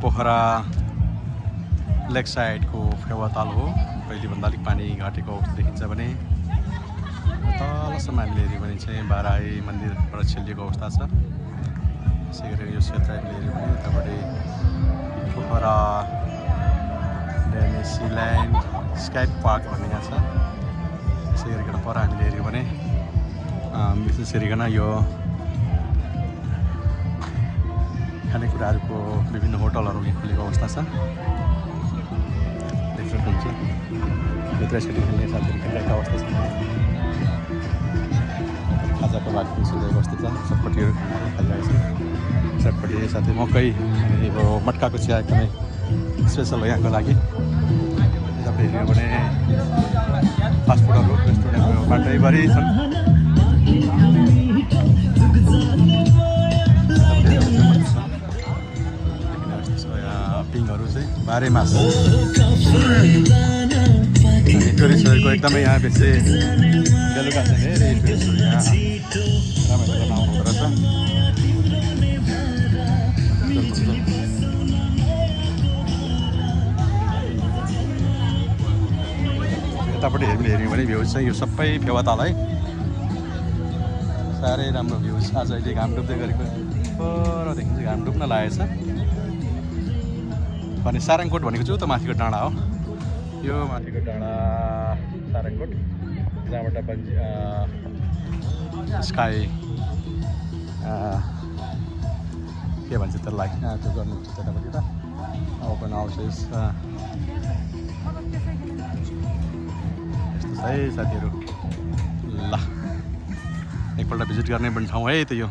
पोखरा लेक साइडको फेवाताल हो। पहिलेभन्दा अलिक पानी घटेको अवस्था देखिन्छ भने तलसम्म हामीले हेऱ्यौँ भने चाहिँ बाराही मन्दिरबाट छेलिएको अवस्था छ। त्यसै गरी यो क्षेत्र हामीले हेऱ्यौँ भने यतापट्टि पोखरा डेनिसील्यान्ड स्काई पार्क भन्ने यहाँ छ। त्यसै गरिकन पर हामीले हेऱ्यौँ भने विशेष गरिकन यो खानेकुराहरूको विभिन्न होटलहरू खुलेको अवस्था छ। देख्न सक्नुहुन्छ भित्र यसरी खेल्ने साथीहरू खेलिरहेको अवस्था छ। खाजाको लागि पनि सुनेको अवस्था छ। सबपट्टिहरू खाइरहेको छ। सबपट्टि साथै मकै अनि यो मट्काको चिया एकदमै स्पेसल हो यहाँको लागि। तपाईँ हेऱ्यो भने फास्टफुडहरू रेस्टुरेन्टहरू बाटैभरि छन्। पिङहरू चाहिँ बाह्रै मास अनि टुरिस्टहरूको एकदमै यहाँ बेसी बेलुका चाहिँ धेरै टुरिस्टहरू यहाँ रमाइलो गर्न आउनुहुँदो रहेछ। यतापट्टि हेऱ्यौँ भने भ्यू चाहिँ यो सबै फेवाताल है। साह्रै राम्रो भ्यू छ। आज अहिले घाम डुब्दै गरेको परदेखि चाहिँ घाम डुब्न लागेको छ। भने सारङकोट भनेको चाहिँ उता माथिको डाँडा हो। यो माथिको डाँडा सारङकोट, जहाँबाट स्काई के भन्छ त्यसलाई त्यो गर्नुहुन्छ त्यतापट्टि त ओपन हाउसेस यस्तो छ है साथीहरू। ल एकपल्ट भिजिट गर्ने पनि ठाउँ है त यो।